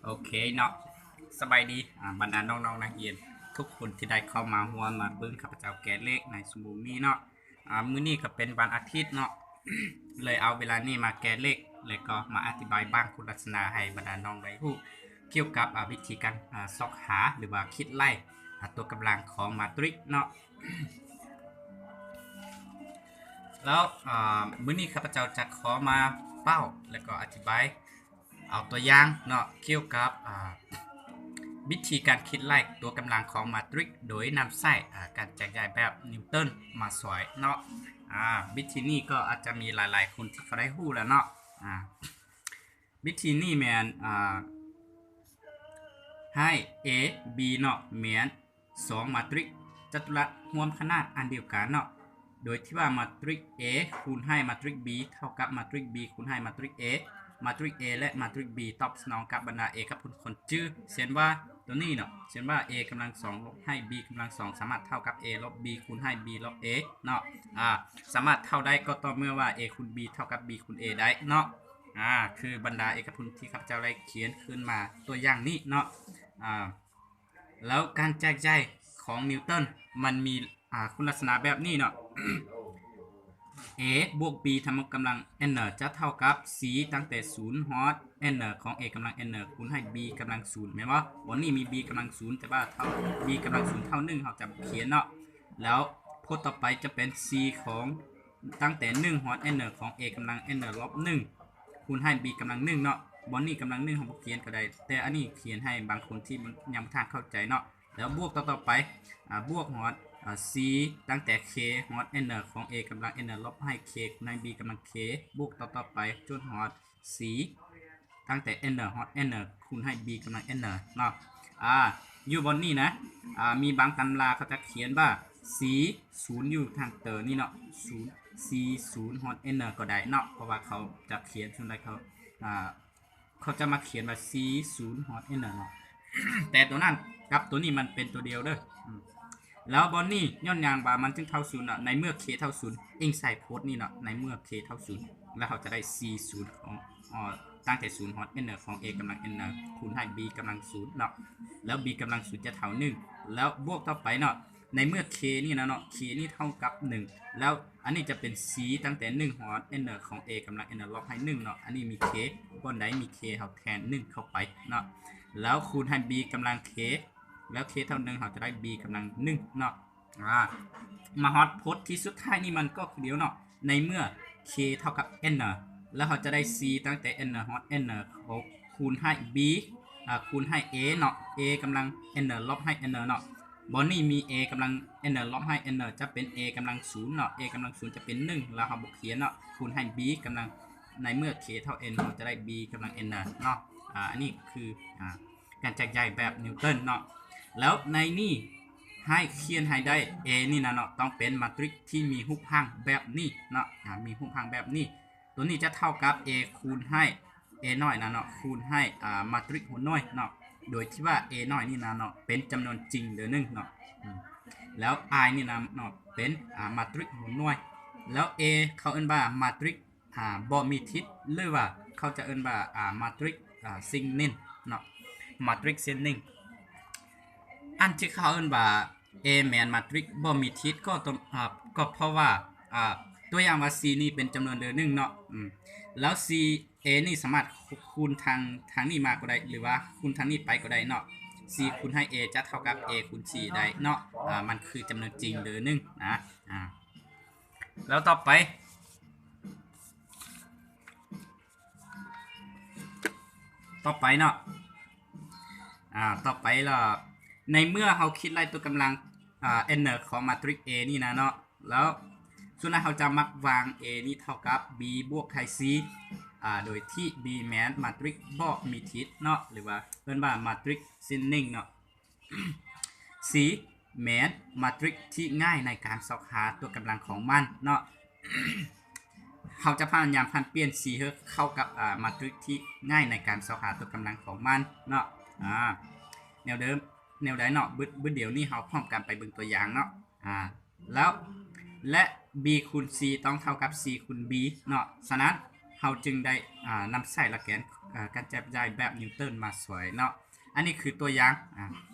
ໂອເຄເນາະ ສະບາຍດີ ອາ ບັນດານ້ອງໆນັກຮຽນທຸກຄົນທີ່ໄດ້ເຂົ້າມາຮ່ວມມາເບິ່ງຂ້າພະເຈົ້າແກະເລກໃນຊົ່ວໂມງນີ້ເນາະ. ອາ ມື້ນີ້ກໍເປັນວັນອາທິດເນາະ ເລີຍເອົາເວລານີ້ມາແກະເລກ ແລະກໍມາອະທິບາຍບາງຄຸນລັກສະນະໃຫ້ບັນດານ້ອງໄດ້ຮູ້ກ່ຽວກັບ ອາ ວິທີການ ອາ ຊອກຫາ ຫຼືວ່າຄິດໄລ່ ອາ ຕົວກຳລັງຂອງມາຕຣິກເນາະ. ແລ້ວ ອາ ມື້ນີ້ຂ້າພະເຈົ້າຈະຂໍມາເວົ້າ ແລະກໍອະທິບາຍ ເອົາຕົວຢ່າງເນາະ ກ່ຽວກັບ ອາ ວິທີການຄິດໄລ່ຕົວກຳລັງຂອງມາຕຣິກ ໂດຍນຳໃຊ້ ອາ ການແຈກຢາຍແບບນິວເຕີນມາຊ່ວຍເນາະ. ອາ ວິທີນີ້ກໍອາດຈະມີຫຼາຍໆຄົນທີ່ເຂົາໄດ້ຮູ້ແລ້ວເນາະ. ອາ ວິທີນີ້ແມ່ນ ອາ ໃຫ້ A B ເນາະ ແມ່ນ ສອງມາຕຣິກຈັດຕຸລັດຮ່ວມຂະໜາດອັນດຽວກັນເນາະ ໂດຍທີ່ວ່າມາຕຣິກ A ຄູນໃຫ້ມາຕຣິກ B ເທົ່າກັບມາຕຣິກ B ຄູນໃຫ້ມາຕຣິກ A ມາຕຣິກ A ແລະມາຕຣິກ B ຕອບສະໜອງກັບບັນດາເອກະພົນຄົນຈື່ ເຊັ່ນວ່າໂຕນີ້ເນາະ ເຊັ່ນວ່າ A ກຳລັງສອງລົບໃຫ້ B ກຳລັງສອງ ສາມາດເທົ່າກັບ A ລົບ B ຄູນໃຫ້ B ລົບ A ເນາະ. ອາ ສາມາດເທົ່າໄດ້ກໍຕໍ່ເມື່ອວ່າ A ຄູນ B ເທົ່າກັບ B ຄູນ A ໄດ້ເນາະ. ອາ ຄືບັນດາເອກະພົນທີ່ຂ້າພະເຈົ້າໄດ້ຂຽນຂຶ້ນມາຕົວຢ່າງນີ້ເນາະ. ອາ ແລ້ວການແຈກຢາຍຂອງນິວເຕີນມັນມີ ອາ ຄຸນລັກສະນະແບບນີ້ເນາະ A ບວກ B ທຳກຳລັງ n ຈະເທົ່າກັບ C ຕັ້ງແຕ່ສູນຮອດ n ຂອງ A ກຳລັງ n ຄູນໃຫ້ B ກຳລັງສູນ ແມ່ນບໍ່? ບ່ອນນີ້ມີ B ກຳລັງສູນ ແຕ່ວ່າເທົ່າ B ກຳລັງສູນເທົ່າໜຶ່ງ ເຮົາຈະບໍ່ຂຽນເນາະ. ແລ້ວໂພດຕໍ່ໄປຈະເປັນ C ຂອງ ຕັ້ງແຕ່ໜຶ່ງຮອດ n ຂອງ A ກຳລັງ n ລົບໜຶ່ງ ຄູນໃຫ້ B ກຳລັງໜຶ່ງເນາະ. ບ່ອນນີ້ກຳລັງໜຶ່ງເຮົາບໍ່ຂຽນກໍໄດ້ ແຕ່ອັນນີ້ຂຽນໃຫ້ບາງຄົນທີ່ຍັງບໍ່ທັນເຂົ້າໃຈເນາະ. ແລ້ວບວກຕໍ່ໆໄປ ອາ ບວກຮອດ ອາ C ຕັ້ງແຕ່ K ຮອດ n ຂອງ A ກຳລັງ n ລົບໃຫ້ K ໃນ B ກຳລັງ K ບວກຕໍ່ໆໄປຈົນຮອດ C ຕັ້ງແຕ່ n ຮອດ n ຄູນໃຫ້ B ກຳລັງ n ເນາະ. ອາ ຢູ່ບ່ອນນີ້ນະ ອາ ມີບາງຕຳລາເຂົາຈະຂຽນວ່າ C ສູນຢູ່ທາງເຕີນີ້ເນາະ ສູນ C ສູນຮອດ n ກໍໄດ້ເນາະ ເພາະວ່າເຂົາຈະຂຽນສ່ວນໃດເຂົາ ອາ ເຂົາຈະມາຂຽນວ່າ C ສູນຮອດ n ເນາະ ແຕ່ໂຕນັ້ນກັບໂຕນີ້ມັນເປັນໂຕດຽວເດີ. ອາ ແລ້ວບ່ອນນີ້ຍ້ອນຫຍັງວ່າມັນຈຶ່ງເທົ່າສູນເນາະ ໃນເມື່ອ K ເທົ່າສູນ ອີງໃສ່ໂພດນີ້ເນາະ ໃນເມື່ອ K ເທົ່າສູນ ແລ້ວເຮົາຈະໄດ້ C ສູນຂອງ ອາ ຕັ້ງແຕ່ສູນຮອດ n ຂອງ A ກຳລັງ n ຄູນໃຫ້ B ກຳລັງສູນເນາະ ແລ້ວ B ກຳລັງສູນຈະເທົ່າໜຶ່ງ ແລ້ວບວກຕໍ່ໄປເນາະ ໃນເມື່ອ K ນີ້ນະເນາະ K ນີ້ເທົ່າກັບໜຶ່ງ ແລ້ວອັນນີ້ຈະເປັນ C ຕັ້ງແຕ່ໜຶ່ງຮອດ n ຂອງ A ກຳລັງ n ລົບໃຫ້ໜຶ່ງເນາະ ອັນນີ້ມີ K ບ່ອນໃດມີ K ເຮົາແທນໜຶ່ງເຂົ້າໄປເນາະ ແລ້ວຄູນໃຫ້ B ກຳລັງ K ແລ້ວ K ເທົ່າໜຶ່ງ ເຮົາຈະໄດ້ B ກຳລັງໜຶ່ງເນາະ. ອາ ມາຮອດໂພດທີ່ສຸດທ້າຍນີ້ມັນກໍຄືດຽວເນາະ ໃນເມື່ອ K ເທົ່າກັບ n ແລ້ວເຮົາຈະໄດ້ C ຕັ້ງແຕ່ n ຮອດ n ຄູນໃຫ້ B ອາ ຄູນໃຫ້ A ເນາະ A ກຳລັງ n ລົບໃຫ້ n ເນາະ ບ່ອນນີ້ມີ A ກຳລັງ n ລົບໃຫ້ n ຈະເປັນ A ກຳລັງສູນເນາະ A ກຳລັງສູນຈະເປັນໜຶ່ງ ແລ້ວເຮົາບໍ່ຂຽນເນາະ ຄູນໃຫ້ B ກຳລັງ ໃນເມື່ອ K ເທົ່າ n ເຮົາຈະໄດ້ B ກຳລັງ n ເນາະ. ອາ ອັນນີ້ຄື ອາ ການແຈກຢາຍແບບນິວເຕີນເນາະ ແລ້ວໃນນີ້ໃຫ້ຂຽນໃຫ້ໄດ້ A ນີ້ນະເນາະ ຕ້ອງເປັນມາຕຣິກທີ່ມີຮູບຮ່າງແບບນີ້ເນາະ ອາ ມີຮູບຮ່າງແບບນີ້ ໂຕນີ້ຈະເທົ່າກັບ A ຄູນໃຫ້ A ນ້ອຍນະເນາະ ຄູນໃຫ້ ອາ ມາຕຣິກຫົວໜ່ວຍເນາະ ໂດຍທີ່ວ່າ A ນ້ອຍນີ້ນະເນາະ ເປັນຈຳນວນຈິງເດີໜຶ່ງເນາະ ອາ ແລ້ວ I ນີ້ນະເນາະ ເປັນ ອາ ມາຕຣິກຫົວໜ່ວຍ ແລ້ວ A ເຂົາເອີ້ນວ່າມາຕຣິກ ອາ ບໍ່ມີທິດ ຫຼືວ່າເຂົາຈະເອີ້ນວ່າ ອາ ມາຕຣິກ ອາ ເຊັນນິງເນາະ ມາຕຣິກເຊັນນິງ ອັນທີ່ເຂົາເອີ້ນວ່າ A ແມ່ນມາຕຣິກບໍ່ມີທິດ ກໍຕ້ອງ ອາ ກໍເພາະວ່າ ອາ ຕົວຢ່າງວ່າ C ນີ້ເປັນຈຳນວນເດີໜຶ່ງເນາະ ອາ ແລ້ວ C A ນີ້ສາມາດຄູນທາງ ທາງນີ້ມາກໍໄດ້ ຫຼືວ່າຄູນທາງນີ້ໄປກໍໄດ້ເນາະ C ຄູນໃຫ້ A ຈະເທົ່າກັບ A ຄູນ C ໄດ້ເນາະ ອາ ມັນຄືຈຳນວນຈິງເດີໜຶ່ງນະ ອາ ແລ້ວຕໍ່ໄປ ຕໍ່ໄປເນາະ ອາ ຕໍ່ໄປລະ ໃນເມື່ອເຮົາຄິດໄລ່ຕົວກຳລັງ ອາ n ຂອງມາຕຣິກ A ນີ້ນະເນາະ ແລ້ວສ່ວນຫຼາຍເຮົາຈະມັກວາງ A ນີ້ເທົ່າກັບ B ບວກໃຫ້ C ອາ ໂດຍທີ່ B ແມ່ນມາຕຣິກບໍ່ມີທິດເນາະ ຫຼືວ່າເອີ້ນວ່າມາຕຣິກເຊັນນິງເນາະ C ແມ່ນມາຕຣິກທີ່ງ່າຍໃນການຊອກຫາຕົວກຳລັງຂອງມັນເນາະ ເຮົາຈະພະຍາຍາມຜັນປ່ຽນ C ເຂົ້າກັບ ອາ ມາຕຣິກທີ່ງ່າຍໃນການຊອກຫາຕົວກຳລັງຂອງມັນເນາະ ອາ ແນວເດີມ ແນວໃດເນາະ ບຶດ ບຶດດຽວນີ້ເຮົາພ້ອມກັນໄປເບິ່ງຕົວຢ່າງເນາະ ອາ ແລ້ວ ແລະ B ຄູນ C ຕ້ອງເທົ່າກັບ C ຄູນ B ເນາະ ສະນັ້ນ ເຮົາຈຶ່ງໄດ້ ອ່າ ນຳໃຊ້ຫຼັກການ ອ່າ ການແຈກຢາຍແບບນິວຕັນມາຊ່ວຍເນາະ. ອັນນີ້ຄືຕົວຢ່າງ ອ່າ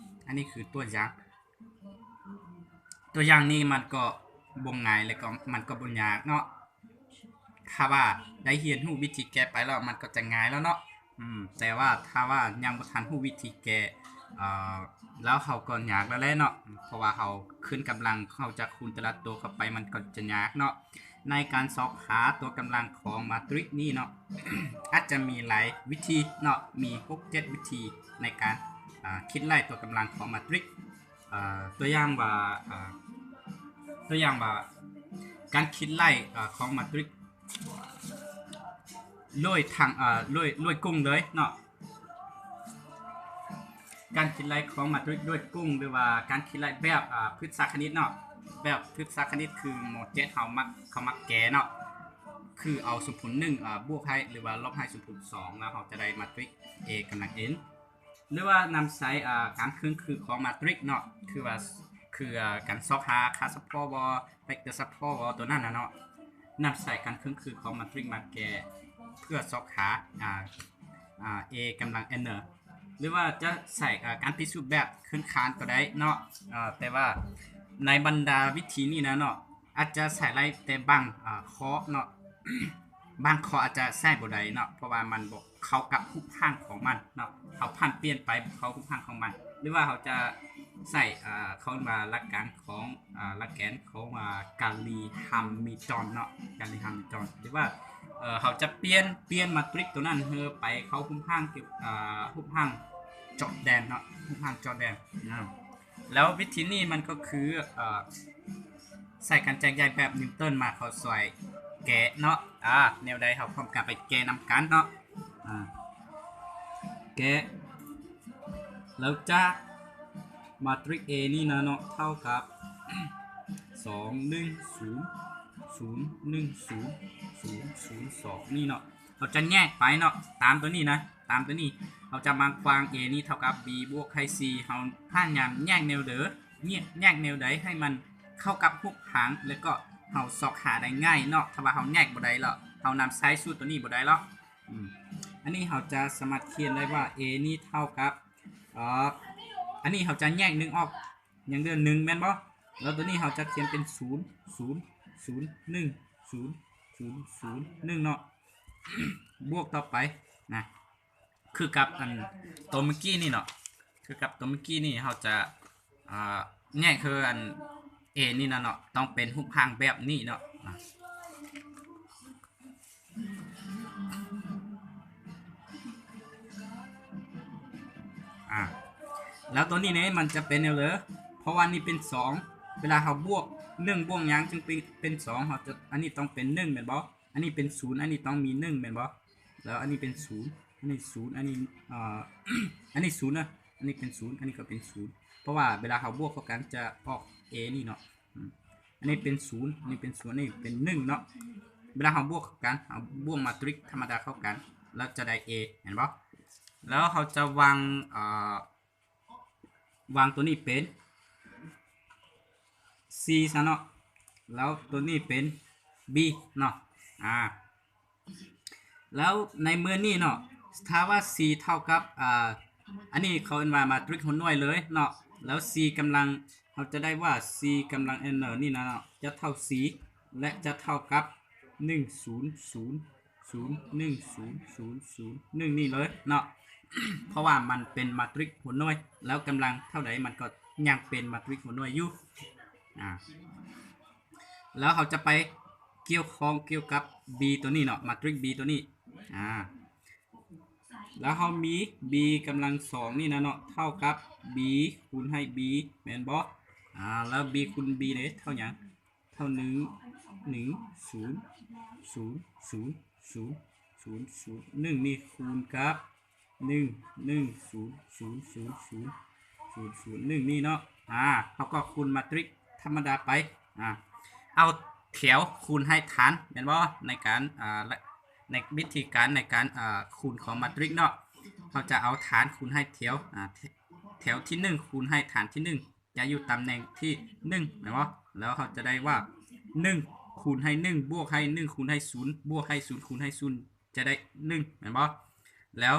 ອັນນີ້ຄືຕົວຢ່າງ ຕົວຢ່າງນີ້ມັນກໍບໍ່ງ່າຍ ແລ້ວກໍມັນກໍບໍ່ຍາກເນາະ. ຖ້າວ່າໄດ້ຮຽນຮູ້ວິທີແກະໄປແລ້ວ ມັນກໍຈະງ່າຍແລ້ວເນາະ. ອືມ ແຕ່ວ່າຖ້າວ່າຍັງບໍ່ທັນຮູ້ວິທີແກະ ເອີ ແລ້ວເຮົາກໍຍາກແລ້ວແຫຼະເນາະ ເພາະວ່າເຮົາຂຶ້ນກຳລັງ ເຮົາຈະຄູນແຕ່ລະຕົວເຂົ້າໄປ ມັນກໍຈະຍາກເນາະ. ໃນການຊອກຫາຕົວກຳລັງຂອງມາຕຣິກນີ້ເນາະ ອາດຈະມີຫຼາຍວິທີເນາະ ມີຫົກເຈັດວິທີໃນການ ເອີ ຄິດໄລ່ຕົວກຳລັງຂອງມາຕຣິກ. ເອີ ຕົວຢ່າງວ່າ ເອີ ຕົວຢ່າງວ່າ ການຄິດໄລ່ ເອີ ຂອງມາຕຣິກໂດຍທາງ ເອີ ໂດຍ ໂດຍກົງເລີຍເນາະ. ການຄິດໄລ່ຂອງມາຕຣິກໂດຍກົງ ຫຼືວ່າການຄິດໄລ່ແບບ ອ່າ ພຶດຊາຄະນິດເນາະ ແບບພຶດຊາຄະນິດຄື ມໍເຈັດ ເຮົາມັກ ເຂົາມັກແກະເນາະ ຄືເອົາສົມຜົນໜຶ່ງ ອ່າ ບວກໃຫ້ ຫຼືວ່າລົບໃຫ້ສົມຜົນສອງ ແລ້ວເຮົາຈະໄດ້ມາຕຣິກ A ກຳລັງ n ຫຼືວ່ານຳໃຊ້ ອ່າ ການເຄິ່ງຄືຂອງມາຕຣິກເນາະ ຄືວ່າ ຄື ອ່າ ການຊອກຫາຄ່າສະເພາະບໍ ແຟັກເຕີສະເພາະບໍ ຕົວນັ້ນນະເນາະ ນຳໃຊ້ການເຄິ່ງຄືຂອງມາຕຣິກມາແກະ ເພື່ອຊອກຫາ ອ່າ ອ່າ A ກຳລັງ n ຫຼືວ່າຈະໃຊ້ ອ່າ ການພິສູດແບບພື້ນຖານກໍໄດ້ເນາະ. ເອີ ແຕ່ວ່າໃນບັນດາວິທີນີ້ນະເນາະ ອາດຈະໃຊ້ໄດ້ແຕ່ບາງ ອ່າ ຂໍ້ເນາະ ບາງຂໍ້ອາດຈະໃຊ້ບໍ່ໄດ້ເນາະ ເພາະວ່າມັນບໍ່ເຂົ້າກັບຮູບຮ່າງຂອງມັນເນາະ ເຮົາຜັນປ່ຽນໄປບໍ່ເຂົ້າຮູບຮ່າງຂອງມັນ ຫຼືວ່າເຮົາຈະໃຊ້ ເອີ ເຂົາເອີ້ນວ່າຫຼັກການຂອງ ເອີ ຫຼັກການຂອງ ເອີ ກາລີຮາມິນຕັນເນາະ ກາລີຮາມິນຕັນ ຫຼືວ່າ ເອີ ເຮົາຈະປ່ຽນ ປ່ຽນມາຕຣິກຕົວນັ້ນໃຫ້ໄປເຂົ້າຮູບຮ່າງ ເອີ ຮູບຮ່າງຈອດແດນເນາະ ຮູບຮ່າງຈອດແດນເນາະ. ແລ້ວວິທີນີ້ມັນກໍຄື ເອີ ໃຊ້ການແຈກຢາຍແບບນິວຕັນມາເຂົ້າຊ່ວຍແກະເນາະ. ອາ ແນວໃດ ເຮົາພ້ອມກັນໄປແກະນຳກັນເນາະ. ອາ ແກະ ແລ້ວຈາກມາຕຣິກ A ນີ້ນະເນາະ ເທົ່າກັບ ສອງ ໜຶ່ງ ສູນ ສູນ ໜຶ່ງ ສູນ ສູນ ສູນ ສອງ ນີ້ເນາະ ເຮົາຈະແຍກໄປເນາະ ຕາມຕົວນີ້ນະ ຕາມຕົວນີ້ ເຮົາຈະມາຂວາງ A ນີ້ເທົ່າກັບ B ບວກໃຫ້ C ເຮົາພະຍາຍາມແຍກແນວເດີ ແຍກ ແຍກແນວໃດໃຫ້ມັນເຂົ້າກັບຮູບຮ່າງ ແລ້ວກໍເຮົາຊອກຫາໄດ້ງ່າຍເນາະ. ຖ້າວ່າເຮົາແຍກບໍ່ໄດ້ແລ້ວ ເຮົານຳໃຊ້ສູດຕົວນີ້ບໍ່ໄດ້ແລ້ວ. ອືມ ອັນນີ້ເຮົາຈະສາມາດຂຽນໄດ້ວ່າ A ນີ້ເທົ່າກັບ ເອີ ອັນນີ້ເຮົາຈະແຍກໜຶ່ງອອກ ຍັງເຫຼືອໜຶ່ງແມ່ນບໍ່? ແລ້ວຕົວນີ້ເຮົາຈະຂຽນເປັນ ສູນ ສູນ ສູນ ໜຶ່ງ ສູນ ສູນ ສູນ ໜຶ່ງ ເນາະ ບວກຕໍ່ໄປນະ ຄືກັບອັນໂຕເມື່ອກີ້ນີ້ເນາະ ຄືກັບໂຕເມື່ອກີ້ນີ້ ເຮົາຈະ ອ່າ ແຍກຄືອັນ A ນີ້ນະເນາະ ຕ້ອງເປັນຮູບຮ່າງແບບນີ້ເນາະ. ອາ ແລ້ວຕົວນີ້ນີ້ມັນຈະເປັນແນວເດີ ເພາະວ່ານີ້ເປັນສອງ ເວລາເຮົາບວກ ໜຶ່ງບວກຫຍັງຈຶ່ງເປັນ ເປັນສອງ ເຮົາຈະ ອັນນີ້ຕ້ອງເປັນໜຶ່ງແມ່ນບໍ່? ອັນນີ້ເປັນສູນ ອັນນີ້ຕ້ອງມີໜຶ່ງແມ່ນບໍ່? ແລ້ວອັນນີ້ເປັນສູນ ອັນນີ້ສູນ ອັນນີ້ ເອີ ອັນນີ້ສູນນະ ອັນນີ້ເປັນສູນ ອັນນີ້ກໍເປັນສູນ ເພາະວ່າເວລາເຮົາບວກເຂົ້າກັນຈະອອກ A ນີ້ເນາະ. ອືມ ອັນນີ້ເປັນສູນ ອັນນີ້ເປັນສູນ ອັນນີ້ເປັນໜຶ່ງເນາະ. ເວລາເຮົາບວກກັນ ເຮົາບວກມາຕຣິກທຳມະດາເຂົ້າກັນ ແລ້ວຈະໄດ້ A ແມ່ນບໍ່? ແລ້ວເຮົາຈະວາງ ເອີ ວາງຕົວນີ້ເປັນ C ຊະເນາະ ແລ້ວຕົວນີ້ເປັນ B ເນາະ. ອາ ແລ້ວໃນເມື່ອນີ້ເນາະ ຖ້າວ່າ C ເທົ່າກັບ ອາ ອັນນີ້ເຂົາເອີ້ນວ່າມາຕຣິກຫົວໜ່ວຍເລີຍເນາະ ແລ້ວ C ກຳລັງ ເຮົາຈະໄດ້ວ່າ C ກຳລັງ n ນີ້ນະເນາະ ຈະເທົ່າ C ແລະ ຈະເທົ່າກັບ ໜຶ່ງ ສູນ ສູນ ສູນ ໜຶ່ງ ສູນ ສູນ ສູນ ໜຶ່ງ ນີ້ເລີຍເນາະ ເພາະວ່າມັນເປັນມາຕຣິກຫົວໜ່ວຍ ແລ້ວກຳລັງເທົ່າໃດມັນກໍຍັງເປັນມາຕຣິກຫົວໜ່ວຍຢູ່. ອາ ແລ້ວເຮົາຈະໄປກ່ຽວຂ້ອງກ່ຽວກັບ B ຕົວນີ້ເນາະ ມາຕຣິກ B ຕົວນີ້. ອາ ແລ້ວເຮົາມີ B ກຳລັງສອງນີ້ນະເນາະ ເທົ່າກັບ B ຄູນໃຫ້ B ແມ່ນບໍ່? ອາ ແລ້ວ B ຄູນ B ເດ ເທົ່າຫຍັງ? ເທົ່າ ໜຶ່ງ ໜຶ່ງ ສູນ ສູນ ສູນ ສູນ ສູນ ໜຶ່ງ ນີ້ຄູນກັບ ໜຶ່ງ ໜຶ່ງ ສູນ ສູນ ສູນ ໜຶ່ງ ນີ້ເນາະ. ອາ ເຮົາກໍຄູນມາຕຣິກທຳມະດາໄປ ອາ ເອົາແຖວຄູນໃຫ້ຖານແມ່ນບໍ່? ໃນການ ອາ ໃນວິທີການໃນການ ອາ ຄູນຂອງມາຕຣິກເນາະ ເຮົາຈະເອົາຖານຄູນໃຫ້ແຖວ ອາ ແຖວທີໜຶ່ງຄູນໃຫ້ຖານທີໜຶ່ງ ຈະຢູ່ຕຳແໜ່ງທີໜຶ່ງແມ່ນບໍ່? ແລ້ວເຮົາຈະໄດ້ວ່າ ໜຶ່ງ ຄູນໃຫ້ ໜຶ່ງ ບວກໃຫ້ ໜຶ່ງ ຄູນໃຫ້ ສູນ ບວກໃຫ້ ສູນ ຄູນໃຫ້ ສູນ ຈະໄດ້ໜຶ່ງ ແມ່ນບໍ່? ແລ້ວ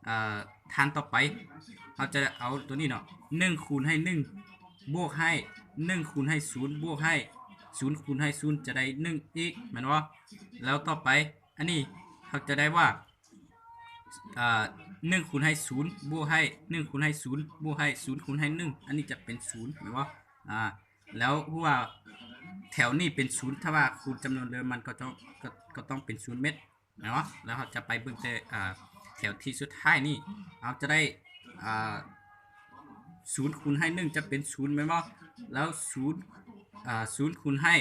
ເອີ ທາງຕໍ່ໄປ ເຮົາຈະເອົາຕົວນີ້ເນາະ ໜຶ່ງຄູນໃຫ້ໜຶ່ງ ບວກໃຫ້ໜຶ່ງຄູນໃຫ້ສູນ ບວກໃຫ້ສູນຄູນໃຫ້ສູນ ຈະໄດ້ໜຶ່ງອີກ ແມ່ນບໍ່? ແລ້ວຕໍ່ໄປ ອັນນີ້ເຮົາຈະໄດ້ວ່າ ເອີ ໜຶ່ງຄູນໃຫ້ສູນ ບວກໃຫ້ໜຶ່ງຄູນໃຫ້ສູນ ບວກໃຫ້ສູນຄູນໃຫ້ໜຶ່ງ ອັນນີ້ຈະເປັນສູນ ແມ່ນບໍ່? ອາ ແລ້ວຮູ້ວ່າແຖວນີ້ເປັນສູນ ຖ້າວ່າຄູນຈຳນວນເດີມ ມັນກໍຕ້ອງ ກໍ ກໍຕ້ອງເປັນສູນເມັດ ແມ່ນບໍ່? ແລ້ວເຮົາຈະໄປເບິ່ງແຕ່ ອາ ແຖວທີ່ສຸດທ້າຍນີ້ ເຮົາຈະໄດ້ ອາ ສູນຄູນໃຫ້ໜຶ່ງຈະເປັນສູນ ແມ່ນບໍ່? ແລ້ວສູນ ອາ ສູນຄູນໃຫ້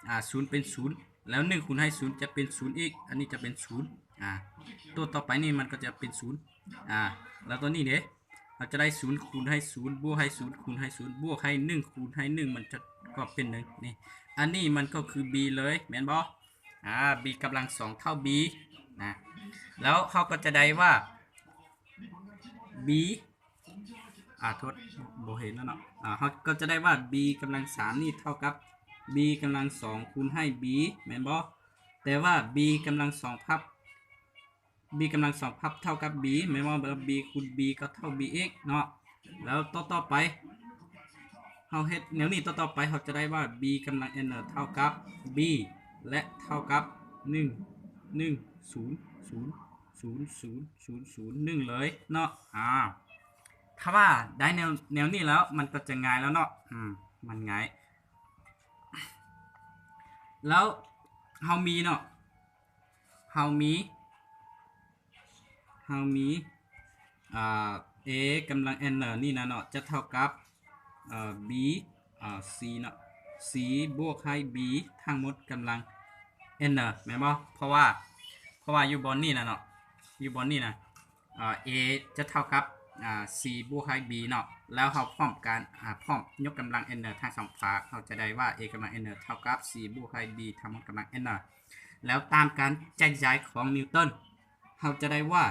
ອາ ສູນເປັນສູນ ແລ້ວໜຶ່ງຄູນໃຫ້ສູນຈະເປັນສູນອີກ ອັນນີ້ຈະເປັນສູນ ອາ ຕົວຕໍ່ໄປນີ້ມັນກໍຈະເປັນສູນ ອາ ແລ້ວຕົວນີ້ເດ ເຮົາຈະໄດ້ສູນຄູນໃຫ້ສູນ ບວກໃຫ້ສູນຄູນໃຫ້ສູນ ບວກໃຫ້ໜຶ່ງຄູນໃຫ້ໜຶ່ງ ມັນຈະກໍເປັນໜຶ່ງ ນີ້ ອັນນີ້ມັນກໍຄື b ເລີຍ ແມ່ນບໍ່? ອາ b ກຳລັງສອງເທົ່າ b ນະ ແລ້ວເຮົາກໍຈະໄດ້ວ່າ b ອາ ໂທດ ບໍ່ເຫັນແລ້ວເນາະ ອາ ເຮົາກໍຈະໄດ້ວ່າ b ກຳລັງສາມນີ້ເທົ່າກັບ b ກຳລັງສອງຄູນໃຫ້ b ແມ່ນບໍ່? ແຕ່ວ່າ b ກຳລັງສອງພັບ b ກຳລັງສອງພັບເທົ່າກັບ b ແມ່ນບໍ່? ແລ້ວ b ຄູນ b ກໍເທົ່າ b ອີກເນາະ ແລ້ວຕໍ່ໆໄປ ເຮົາເຮັດແນວນີ້ຕໍ່ໆໄປ ເຮົາຈະໄດ້ວ່າ b ກຳລັງ n ເທົ່າກັບ b ແລະ ເທົ່າກັບ ໜຶ່ງ ໜຶ່ງ ສູນ ສູນ ສູນ ໜຶ່ງເລີຍເນາະ ອາ ຖ້າວ່າໄດ້ແນວ ແນວນີ້ແລ້ວ ມັນກໍຈະງ່າຍແລ້ວເນາະ ອືມ ມັນງ່າຍ ແລ້ວເຮົາມີເນາະ ເຮົາມີ ເຮົາມີ ອາ a ກຳລັງ n ນີ້ນະເນາະ ຈະເທົ່າກັບ ອາ b ອາ c ເນາະ c ບວກໃຫ້ b ທັງໝົດກຳລັງ n ແມ່ນບໍ່? ເພາະວ່າ ເພາະວ່າຢູ່ບ່ອນນີ້ນະເນາະ ຢູ່ບ່ອນນີ້ນະ ອາ a ຈະເທົ່າກັບ ອາ c ບວກໃຫ້ b ເນາະ ແລ້ວເຮົາພ້ອມການ ອາ ພ້ອມຍົກກຳລັງ n ທັງສອງຝາກ ເຮົາຈະໄດ້ວ່າ a ກຳລັງ n ເທົ່າກັບ c ບວກໃຫ້ b ທັງໝົດກຳລັງ n ແລ້ວຕາມການແຈກຢາຍຂອງນິວຕັນ ເຮົາຈະໄດ້ວ່າ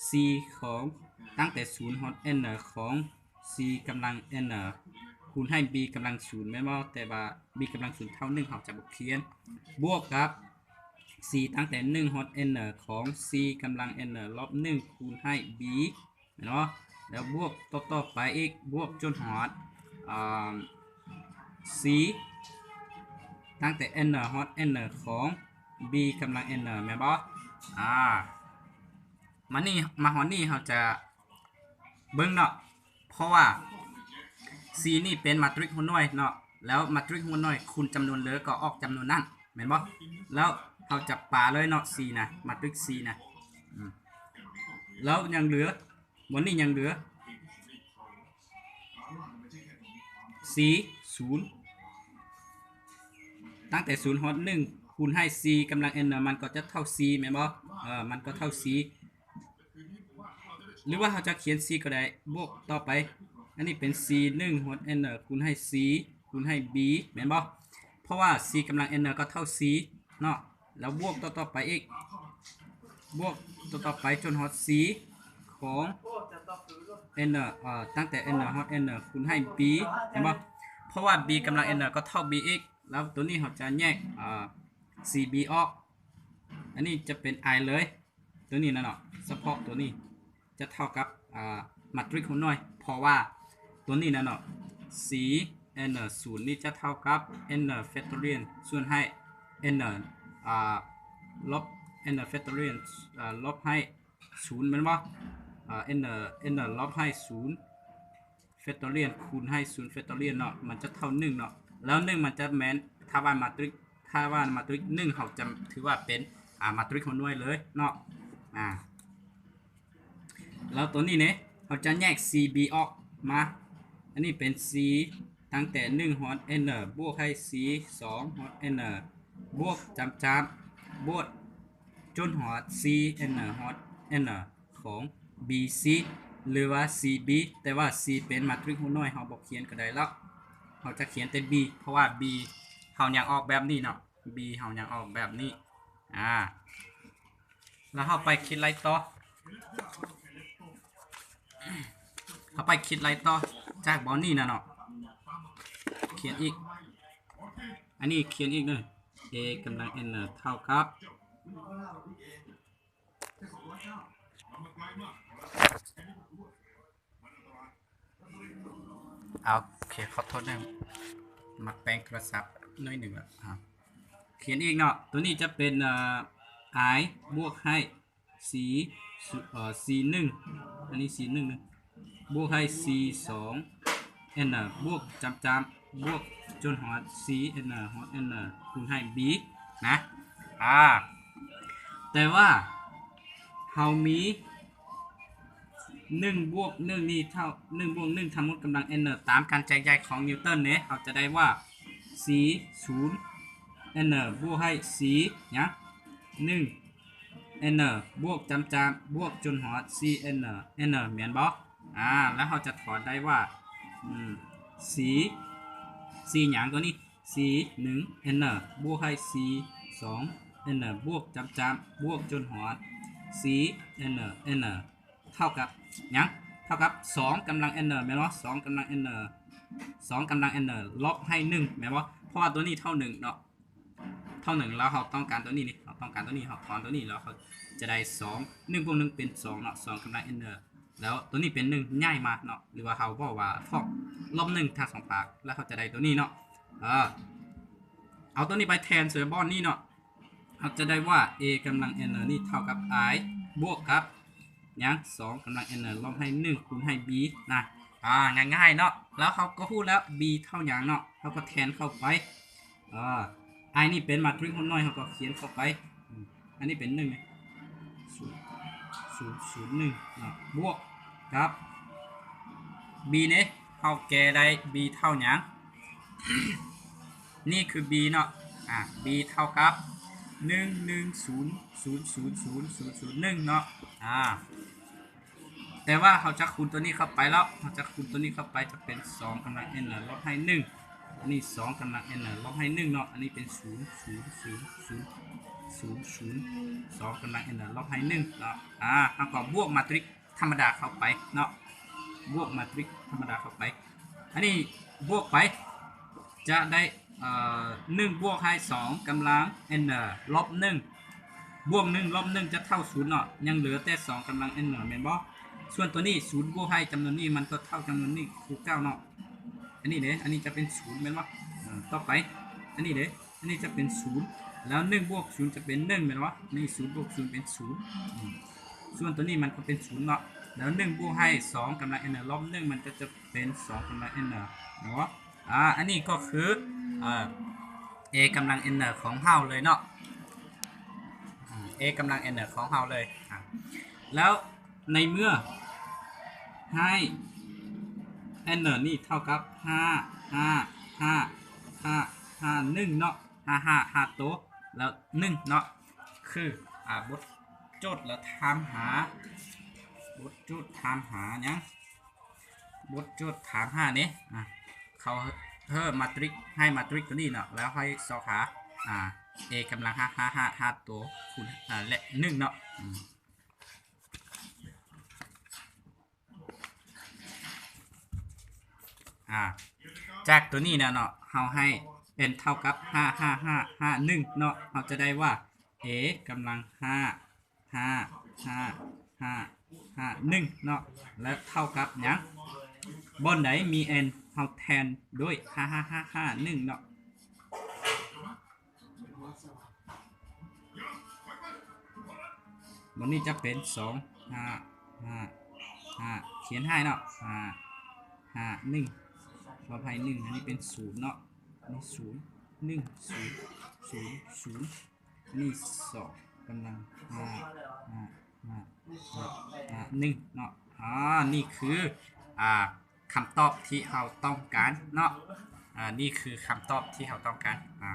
c ຂອງ ຕັ້ງແຕ່ສູນຮອດ n ຂອງ c ກຳລັງ n ຄູນໃຫ້ b ກຳລັງສູນ ແມ່ນບໍ່? ແຕ່ວ່າ b ກຳລັງສູນເທົ່າໜຶ່ງ ເຮົາຈະບໍ່ຂຽນ ບວກກັບ c ຕັ້ງແຕ່ໜຶ່ງຮອດ n ຂອງ c ກຳລັງ n ລົບໜຶ່ງຄູນໃຫ້ b ແມ່ນບໍ່? ແລ້ວບວກຕໍ່ໆໄປອີກ ບວກຈົນຮອດ ອາ c ຕັ້ງແຕ່ n ຮອດ n ຂອງ b ກຳລັງ n ແມ່ນບໍ່? ອາ ມານີ້ ມາຮອດນີ້ເຮົາຈະເບິ່ງເນາະ ເພາະວ່າ c ນີ້ເປັນມາຕຣິກຫົວໜ່ວຍເນາະ ແລ້ວມາຕຣິກຫົວໜ່ວຍຄູນຈຳນວນເລີກໍອອກຈຳນວນນັ້ນ ແມ່ນບໍ່? ແລ້ວເຮົາຈະປະເລີຍເນາະ c ນະ ມາຕຣິກ c ນະ ອືມ ແລ້ວຍັງເຫຼືອ ບ່ອນນີ້ຍັງເຫຼືອ c ສູນ ຕັ້ງແຕ່ສູນຮອດໜຶ່ງ ຄູນໃຫ້ c ກຳລັງ n ມັນກໍຈະເທົ່າ c ແມ່ນບໍ່? ເອີ ມັນກໍເທົ່າ c ຫຼືວ່າເຮົາຈະຂຽນ c ກໍໄດ້ ບວກຕໍ່ໄປ ອັນນີ້ເປັນ c ໜຶ່ງຮອດ n ຄູນໃຫ້ c ຄູນໃຫ້ b ແມ່ນບໍ່? ເພາະວ່າ c ກຳລັງ n ກໍເທົ່າ c ເນາະ ແລ້ວບວກຕໍ່ໆໄປອີກ ບວກຕໍ່ໆໄປຈົນຮອດ c ຂອງ n ເອີ ຕັ້ງແຕ່ n ຮອດ n ຄູນໃຫ້ b ແມ່ນບໍ່? ເພາະວ່າ b ກຳລັງ n ກໍເທົ່າ b ອີກ ແລ້ວຕົວນີ້ເຮົາຈະແຍກ ອາ c b ອອກ ອັນນີ້ຈະເປັນ i ເລີຍ ຕົວນີ້ນະເນາະ ສະເພາະຕົວນີ້ຈະເທົ່າກັບ ອາ ມາຕຣິກຫົວໜ່ວຍ ເພາະວ່າຕົວນີ້ນະເນາະ c n ສູນນີ້ຈະເທົ່າກັບ n factorial ສ່ວນໃຫ້ n ອາ ລົບ n factorial ອາ ລົບໃຫ້ສູນແມ່ນບໍ່? ອາ n n ລົບໃຫ້ສູນ factorial ຄູນໃຫ້ສູນ factorial ເນາະ ມັນຈະເທົ່າໜຶ່ງເນາະ ແລ້ວໜຶ່ງມັນຈະແມ່ນ ຖ້າວ່າມາຕຣິກ ຖ້າວ່າມາຕຣິກໜຶ່ງ ເຮົາຈະຖືວ່າເປັນ ອາ ມາຕຣິກຫົວໜ່ວຍເລີຍເນາະ ອາ ແລ້ວຕົວນີ້ເນ ເຮົາຈະແຍກ c b ອອກມາ ອັນນີ້ເປັນ c ຕັ້ງແຕ່ໜຶ່ງຮອດ n ບວກໃຫ້ c ສອງຮອດ n ບວກຈຳໆ ບວກຈົນຮອດ c n ຮອດ n ຂອງ bc ຫຼືວ່າ cb ແຕ່ວ່າ c ເປັນມາຕຣິກຫົວໜ່ວຍ ເຮົາບໍ່ຂຽນກໍໄດ້ແລ້ວ ເຮົາຈະຂຽນແຕ່ b ເພາະວ່າ b ເຮົາຍັງອອກແບບນີ້ເນາະ b ເຮົາຍັງອອກແບບນີ້ ອາ ແລ້ວເຮົາໄປຄິດໄລ່ຕໍ່ ເຮົາໄປຄິດໄລ່ຕໍ່ຈາກບ່ອນນີ້ນະເນາະ ຂຽນອີກ ອັນນີ້ຂຽນອີກເດີ a ກຳລັງ n ເທົ່າກັບ ໂອເຄ ຂໍໂທດເດີ ມາແປງໂທລະສັບໜ້ອຍໜຶ່ງລະ ອາ ຂຽນອີກເນາະ ໂຕນີ້ຈະເປັນ ອາ i ບວກໃຫ້ c ເອີ c ໜຶ່ງ ອັນນີ້ c ໜຶ່ງ ບວກໃຫ້ c ສອງ n ບວກຈາມໆ ບວກຈົນຮອດ c n ຮອດ n ຄູນໃຫ້ b ນະ ອາ ແຕ່ວ່າເຮົາມີ ໜຶ່ງບວກໜຶ່ງນີ້ເທົ່າ ໜຶ່ງບວກໜຶ່ງທັງໝົດກຳລັງ n ຕາມການແຈກຍ້າຍຂອງນິວຕັນເດ້ ເຮົາຈະໄດ້ວ່າ c ສູນ n ບວກໃຫ້ c ຫຍັງ ໜຶ່ງ n ບວກຈາມໆ ບວກຈົນຮອດ c n n ແມ່ນບໍ່? ອາ ແລ້ວເຮົາຈະຖອນໄດ້ວ່າ ອືມ c c ຫຍັງຕົວນີ້ c ໜຶ່ງ n ບວກໃຫ້ c ສອງ n ບວກຈາມໆ ບວກຈົນຮອດ c n n ເທົ່າກັບຫຍັງ? ເທົ່າກັບສອງກຳລັງ n ແມ່ນບໍ່? ສອງກຳລັງ n ສອງກຳລັງ n ລົບໃຫ້ໜຶ່ງແມ່ນບໍ່? ເພາະວ່າຕົວນີ້ເທົ່າໜຶ່ງເນາະ ເທົ່າໜຶ່ງ ແລ້ວເຮົາຕ້ອງການຕົວນີ້ນີ້ ເຮົາຕ້ອງການຕົວນີ້ ເຮົາຖອນຕົວນີ້ ແລ້ວເຮົາຈະໄດ້ສອງ ໜຶ່ງບວກໜຶ່ງເປັນສອງເນາະ ສອງກຳລັງ n ແລ້ວຕົວນີ້ເປັນໜຶ່ງ ຍ້າຍມາເນາະ ຫຼືວ່າເຮົາເວົ້າວ່າ ເພາະລົບໜຶ່ງທັງສອງພາກ ແລ້ວເຮົາຈະໄດ້ຕົວນີ້ເນາະ ເອີ ເອົາຕົວນີ້ໄປແທນໃສ່ບ່ອນນີ້ເນາະ ເຮົາຈະໄດ້ວ່າ a ກຳລັງ n ນີ້ເທົ່າກັບ i ບວກກັບຫຍັງ? ສອງກຳລັງ n ລົບໃຫ້ໜຶ່ງຄູນໃຫ້ b ນະ ອາ ງ່າຍໆເນາະ ແລ້ວເຮົາກໍຮູ້ແລ້ວ b ເທົ່າຫຍັງເນາະ ເຮົາກໍແທນເຂົ້າໄປ ອາ i ນີ້ເປັນມາຕຣິກຫົວໜ່ວຍ ເຮົາກໍຂຽນເຂົ້າໄປ ອືມ ອັນນີ້ເປັນໜຶ່ງ ສູນ ສູນ ສູນ ໜຶ່ງເນາະ ບວກກັບ b ນີ້ ເຮົາແກ້ໄດ້ b ເທົ່າຫຍັງ? ນີ້ຄື b ເນາະ ອາ b ເທົ່າກັບ ໜຶ່ງ ໜຶ່ງ ສູນ ສູນ ສູນ ໜຶ່ງເນາະ ອາ ແຕ່ວ່າເຮົາຈະຄູນຕົວນີ້ເຂົ້າໄປແລ້ວ ເຮົາຈະຄູນຕົວນີ້ເຂົ້າໄປ ຈະເປັນສອງກຳລັງ n ລົບໃຫ້ໜຶ່ງ ອັນນີ້ສອງກຳລັງ n ລົບໃຫ້ໜຶ່ງເນາະ ອັນນີ້ເປັນສູນ ສູນ ສູນ ສູນ ສູນ ສອງກຳລັງ n ລົບໃຫ້ໜຶ່ງເນາະ ອາ ເຮົາກໍບວກມາຕຣິກ ທຳມະດາເຂົ້າໄປເນາະ ບວກມາຕຣິກທຳມະດາເຂົ້າໄປ ອັນນີ້ບວກໄປ ຈະໄດ້ ເອີ ໜຶ່ງບວກໃຫ້ສອງກຳລັງ n ລົບໜຶ່ງ ບວກໜຶ່ງລົບໜຶ່ງຈະເທົ່າສູນເນາະ ຍັງເຫຼືອແຕ່ສອງກຳລັງ n ແມ່ນບໍ່? ສ່ວນຕົວນີ້ ສູນບວກໃຫ້ຈຳນວນນີ້ ມັນກໍເທົ່າຈຳນວນນີ້ຄືເກົ່າເນາະ ອັນນີ້ເດ້ ອັນນີ້ຈະເປັນສູນແມ່ນບໍ່? ເອີ ຕໍ່ໄປ ອັນນີ້ເດ້ ອັນນີ້ຈະເປັນສູນ ແລ້ວໜຶ່ງບວກສູນຈະເປັນໜຶ່ງແມ່ນບໍ່? ນີ້ສູນບວກສູນເປັນສູນ ອືມ ສ່ວນຕົວນີ້ມັນກໍເປັນສູນເນາະ ແລ້ວໜຶ່ງບວກໃຫ້ສອງກຳລັງ n ລົບໜຶ່ງ ມັນກໍຈະເປັນສອງກຳລັງ n ແມ່ນບໍ່? ອາ ອັນນີ້ກໍຄື ເອີ a ກຳລັງ n ຂອງເຮົາເລີຍເນາະ ອາ a ກຳລັງ n ຂອງເຮົາເລີຍ ອາ ແລ້ວໃນເມື່ອໃຫ້ n ນີ້ເທົ່າກັບ ຫ້າ ຫ້າ ຫ້າ ຫ້າ ຫ້າ ໜຶ່ງເນາະ ຫ້າ ຫ້າ ຫ້າໂຕ ແລ້ວໜຶ່ງເນາະ ຄື ອາ ບົດໂຈດລະຖາມຫາ ບົດໂຈດຖາມຫາຫຍັງ? ບົດໂຈດຖາມຫານີ້ ອາ ເຂົາເຮີມາຕຣິກ ໃຫ້ມາຕຣິກຕົວນີ້ເນາະ ແລ້ວໃຫ້ຊອກຫາ ອາ a ກຳລັງ ຫ້າ ຫ້າ ຫ້າ ຫ້າໂຕ ຄູນ ອາ ແລະ ໜຶ່ງເນາະ ອືມ ອາ ຈາກຕົວນີ້ນະເນາະ ເຮົາໃຫ້ n ເທົ່າກັບ ຫ້າ ຫ້າ ຫ້າ ຫ້າ ໜຶ່ງເນາະ ເຮົາຈະໄດ້ວ່າ a ກຳລັງ ຫ້າ ຫ້າ ຫ້າ ຫ້າ ຫ້າ ໜຶ່ງເນາະ ແລະ ເທົ່າກັບຫຍັງ? ບ່ອນໃດມີ n ເຮົາແທນດ້ວຍ ຫ້າ ຫ້າ ຫ້າ ຫ້າ ໜຶ່ງເນາະ ບ່ອນນີ້ຈະເປັນ ສອງ ຫ້າ ຫ້າ ຫ້າ ຂຽນໃຫ້ເນາະ ຫ້າ ຫ້າ ໜຶ່ງ ລົບໃຫ້ໜຶ່ງ ອັນນີ້ເປັນ ສູນເນາະ ອັນນີ້ ສູນ ໜຶ່ງ ສູນ ສູນ ສູນ ອັນນີ້ ສອງກຳລັງ ຫ້າ ຫ້າ ຫ້າ ຫ້າ ໜຶ່ງເນາະ ອາ ນີ້ຄື ອາ ຄຳຕອບທີ່ເຮົາຕ້ອງການເນາະ ອາ ນີ້ຄືຄຳຕອບທີ່ເຮົາຕ້ອງການ ອາ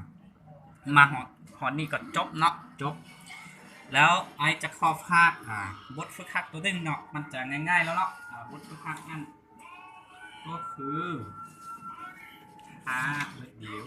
ມາຮອດ ຮອດນີ້ກໍຈົບເນາະ ຈົບ ແລ້ວອ້າຍຈະຂໍຝາກ ອາ ບົດຝຶກຫັດຕົວໜຶ່ງເນາະ ມັນຈະງ່າຍໆແລ້ວເນາະ ອາ ບົດຝຶກຫັດນັ້ນກໍຄື ຖ້າ ດຽວ